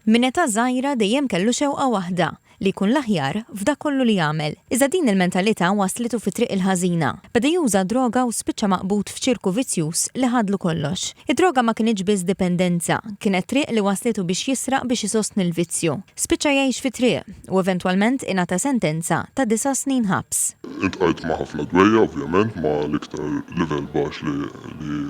Minn età żgħira dejjem kellu xewqa waħda, li jkun l-aħjar f'dak kollu li jagħmel. Iżda din il-mentalità wasslitu fit-triq il-ħażina. Beda juża d-droga u spiċċa maqbud f'ċirku vizzjuż li ħadlu kollox. Id-droga ma kinitx biss dipendenza, kienet triq li wasslitu biex jisraq biex isostni l-vizzju. Spiċċa jgħix fit-triq u eventwalment ingħata sentenza ta' disa' snin ħabs. Iltqajt ma' ħafna dwejjaq ovvjament, ma' l-iktar livell baxx li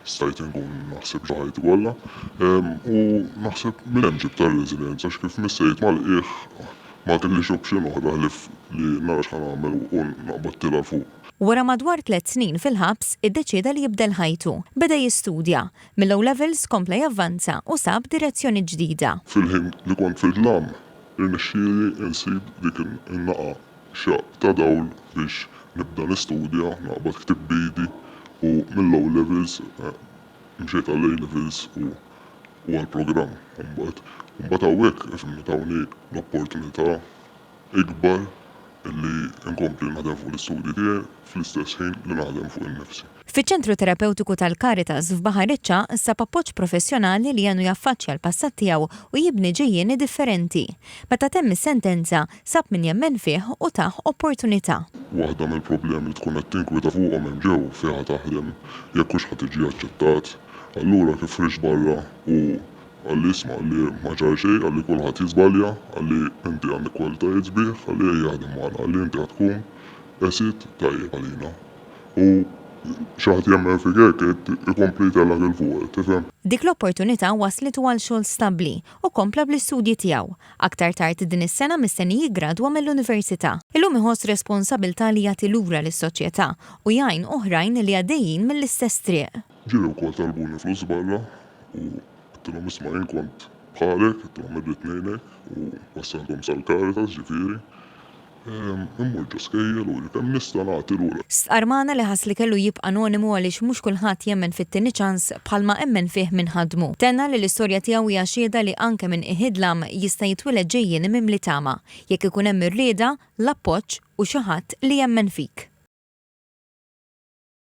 stajt inkun naħseb ġo ħajti kollha. U naħseb minn hemm ġibtha r-resilience għax kif missejt mal-qiegħ ma kellix option oħra ħlief li nara x'ħa nagħmel u naqbad tilgħa 'l fuq. Wara madwar tlett snin fil-ħabs, iddeċieda li jibdel ħajtu. Beda jistudja. Mill-O Levels kompla javvanza u sab direzzjoni ġdida. Fil-ħin li kont fid-dlam, irnexxieli nsib dik in-naqa xaqq ta' dawl biex nibda nistudja, naqbad ktieb b'idi u mill-O Levels mxejt għall-A Levels u u għall-programm imbagħad. Imbagħad hawnhekk ifhimni tawni l-opportunità ikbar li nkompli naħdem fuq l-istudji tiegħi fl-istess ħin li naħdem fuq innifsi. Fiċ-Ċentru Terapewtiku tal-Caritas f'Baħar iċ-Ċagħaq sab appoġġ professjonali li għenu jaffaċċja l-passat tiegħu u jibni ġejjieni differenti. Meta temm is-sentenza, sab min jemmen fih u tah opportunità. Waħda mill-problemi li tkun qed tinkwita fuqhom hemm ġew fejn ħa taħdem, jekk hux ħa tiġi aċċettat. Allura kif ħriġt barra u qalli isma' qalli ma ġara xejn, qalli kulħadd jiżbalja, qalli inti għandek kwalitajiet sbieħ, qalli ejja aħdem magħna, qalli inti ħa tkun asset tajjeb għalina. U xi ħadd jemmen fik hekk ikompli jtellgħek 'il fuq, tifhem? Dik l-opportunità wasslitu għal xogħol stabbli u kompla bl-istudji tiegħu. Aktar tard din is-sena mistenni jiggradwa mill-università. Illum iħoss responsabilità li jagħti lura lis-soċjetà u jgħin oħrajn li għaddejjin mill-istess triq. Ġieli wkoll talbuni flus barra u għedtilhom isma' jien kont bħalek, għedtilhom irrid ngħinek u wassalthom sal-Caritas ġifieri. Immur ġo skejjel u kemm nista' nagħti lura. Stqarr magħna li ħass li kellu jibqa' anonimu għaliex mhux kulħadd jemmen fit-tieni ċans bħalma emmen fih min ħaddmu. Tenna li l-istorja tiegħu hija xhieda li anke minn qiegħ id-dlam jista' jitwieled ġejjieni mimli tama, jekk ikun hemm ir-rieda, l-appoġġ u xi ħadd li jemmen fik.